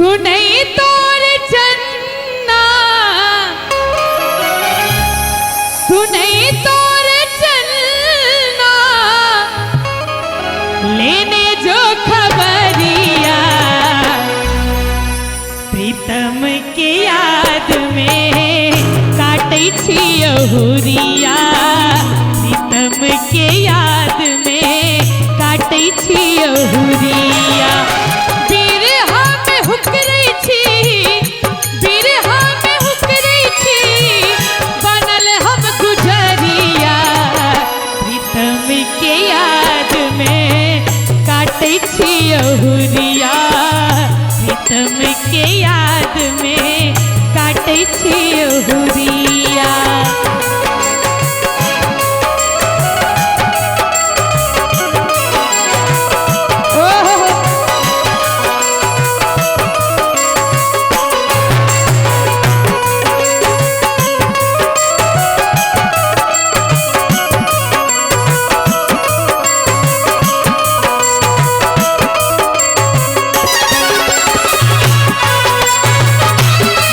सुनै तोर चन्ना, सुनै तोर चन्ना, लेने जो खबरिया, प्रीतम के याद में काटै छी अहुरिया, प्रीतम के याद में काटै छी अहुरिया। बिरहा में हुकरै छी, बिरहा में हुकरै छी, बनल हम गुजरिया, प्रीतम के याद में काटै छी अहुरिया, प्रीतम के याद में काटै छी अहुरिया। ओहो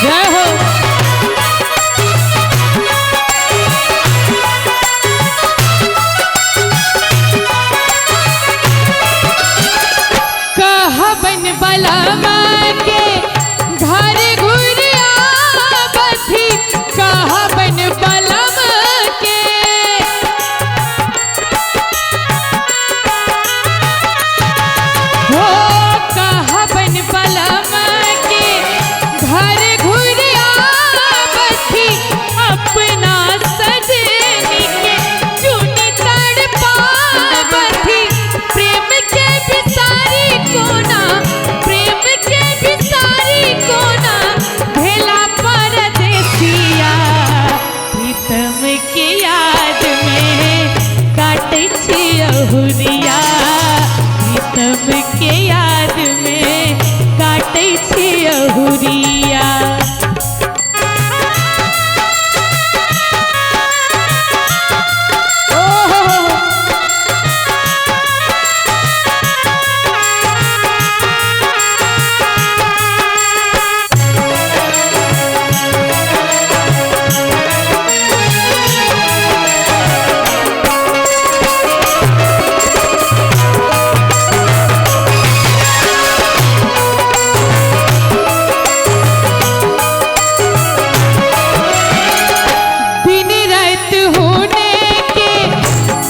जय हो। कहबन बलमा के घर घुर आबथि, कहबन बलम के, हो कहबन बलम के घर घुर आबथि, अपना सजनी के चुन तड़पाबथि, प्रेम के बिसारी कोना, प्रेम के बिसारी कोना भेला परदेसिया, प्रीतम के याद में काटै छी अहुरिया, प्रीतम के याद में काटै छी अहुरिया। ओहो दिन रात होने के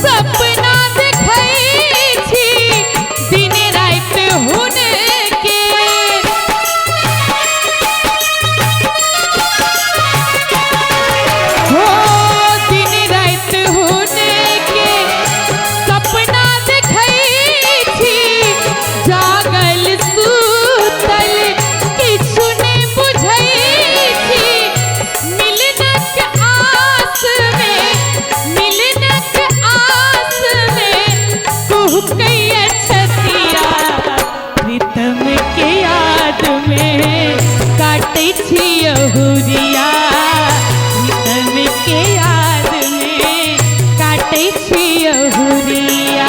सपना देखै छी, दिन रात होने के, हो दिन रात होने के सपना देखै छी, जागल सूतल किछु ने बुझै छी, मिलनक आस में, मिलनक आस में कुहकैया छतिया, प्रीतम के याद में काटै छी अहुरिया, प्रीतम के याद में काटै छी अहुरिया।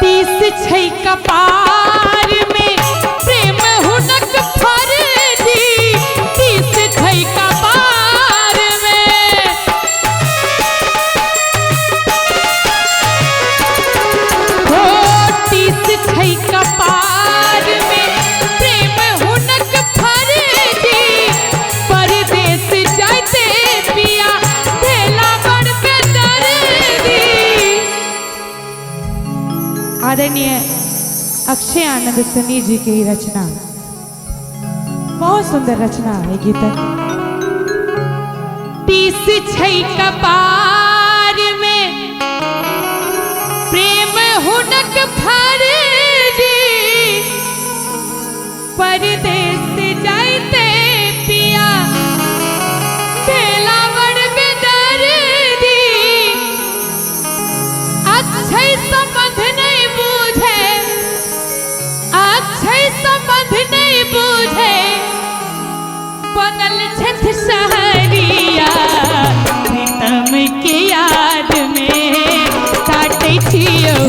तीस छै कपार में प्रेम हुनक फर्जी, तीस छै कपार में, हो तीस छै कपार में प्रेम हुनक फर्जी, परदेस जाइते पिया भेला बड़ बेदर्दी। आदरणीय अक्षय आनंद सनी जी की रचना, बहुत सुंदर रचना है गीत। तीस छै कपार में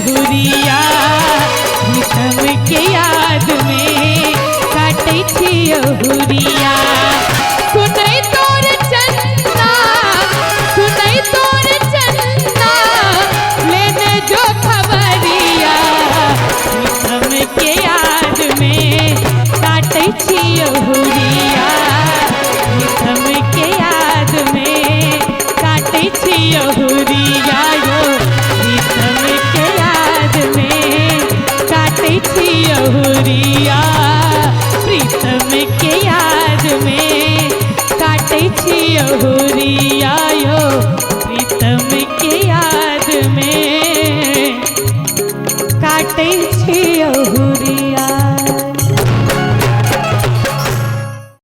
हुरिया, प्रीतम के याद में काटै छियौ हुरिया। सुनै तोर चन्ना, सुनै तोर चन्ना, लेने जो खबरिया, प्रीतम के याद में काटै छियौ हुरिया, प्रीतम के याद में काटै छियौ हुरिया यो, प्रीतम के याद में काटै छियौ हुरिया, प्रीतम के याद में काटै छियौ हुरिया।